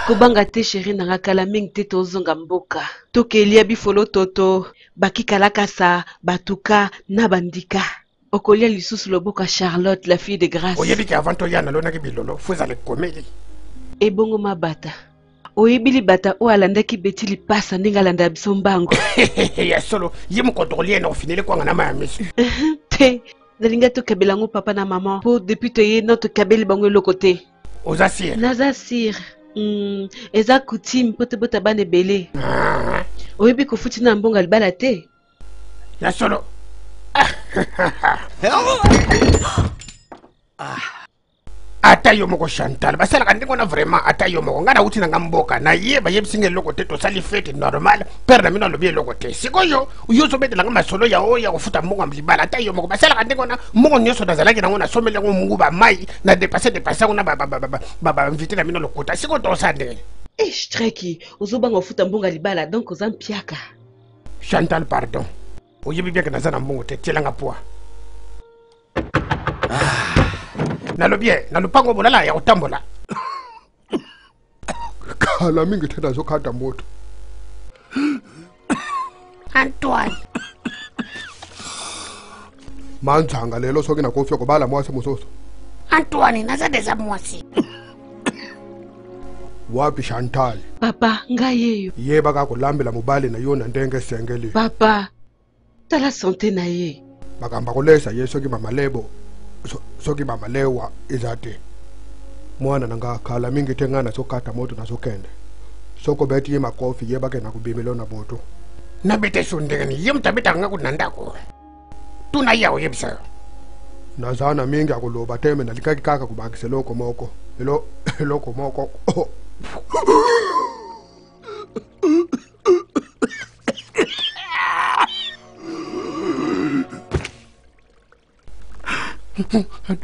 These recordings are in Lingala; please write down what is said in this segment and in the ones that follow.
Kobanga te chéri na nga kala mingi te tozonga mboka. Tokelia bifolo toto, bakikalakasa, batuka na bandika. Okolia lisusu loboko ya Charlotte la fille de grâce. Oyebi ke avant toya nalonaki bilolo fo ezala ekomeli. Ebongo mabata. Oyebi libata oyo alandaki Betty lipasa ndenge alandaka biso mbango. Ya solo ye mokoto kolia na kofinele kwanga na maya miso. Te nalinga tokabela yango papa na mama mpo depuis toye no tokabeli bango eloko te. Oza sire? Naza sire. Eza coutume mpo tobota bana ebele. Ah. Oyebi kofuti na mbongo ya libala te? Ya solo. Ata yo moko Chantal, basalaka ndenge wana vraiment. Ata yo moko, ngai nauti na nga mboka na ye, bayebisi nga eloko te, tosali fete normal, père na bino alobi eloko te. Sikoyo yo ozobetela nga masolo ya oyo ya kofuta mbongo ya libala. Ata yo moko, basalaka ndenge wana. Mbongo nyonso nazalaki nango nasomeli yango nguba mai na dépasse dépasse yango na ba invité na bino lokuta. Sikoyo tosala ndenge Eh, Streki, ozobanga ofuta mbongo ya libala, donc oza mpiaka. Chantal, pardon, oyebi bien ke naza na mbongo te, tielanga poids. Nalobi ye na lopango bolala ya kotambola. Kala mingi te nazokata moto. Antoine. Manzanga lelo soki nakofi kobala mwasi mosusu. Antoine, naza deja mwasi. Wapi Chantal? Papa, ngai yeyo. Yebaka kolambela mobali na yo na ndenge esengeli. Papa, tala sante na ye. Makambo akolesa ye soki mama lebo, soki mama lewa eza te. Mwana na nga kala mingi te nga nazokata moto nazokende. Soko beti ye makofi yebake na kobimelo na boto. Nabete so ndenge nini? Ye moto abetaka nga kuna ndako. Tuna ye akoyebisa yo. Naza na mingi ya koloba te, me nalikaki kaka kobakisa eloko moko. Eloko moko. Oh.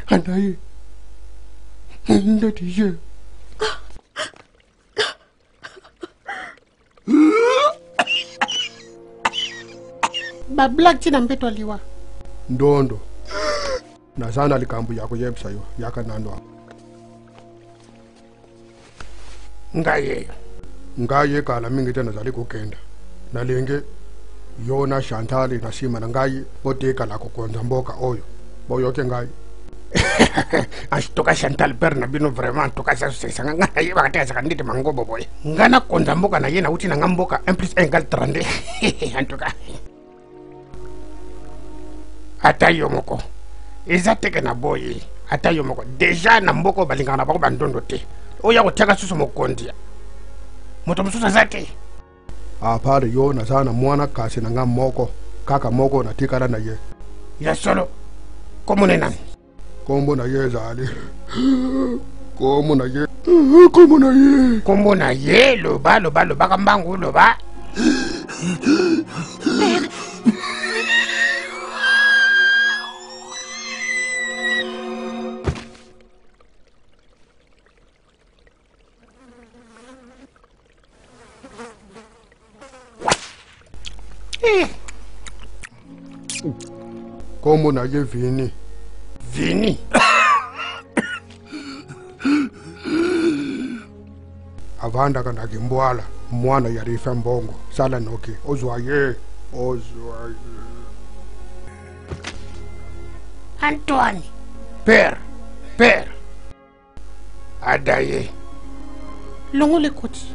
Anaye. Ndeti ye. Ba blague ti na mbeto aliwa. Ndondo. Naza na likambo ya koyebisa yo, yaka nano awa. Ngai yeyo. Ngai ye kala mingi te nazali kokenda. Nalingi yo na Chantal na nsima na ngai botikala kokonza mboka oyo. Boyoki ngai? En tout cas Chantal père na bino vraiment en tout cas ça c'est ça nga na yebaka te azalaka ndete mangobo boye. Nga na konza mboka na ye nauti na nga mboka 1 plus 1 égale 32. En tout cas ata yo moko eza teke na boye, ata yo moko deja na mboka oyo balingaka na bango bandondo te, oyo akotiaka susu mokonzi moto mosusu aza te. Apart yo naza na mwana kasi na nga moko kaka moko natikala na ye. Ya solo, kombo na ye nani? Kombo na ye ezali kombo na ye, kombo na ye, kombo na ye. Loba, loba, lobaka mbangu, loba. Kombo na ye Vini. Vini. Avandaka na Kimbwala, mwana ya Rife Mbongo. Sala noki, ozwa ye, ozwa ye. Antoine. Père, père. Adaye. Longola ekoti.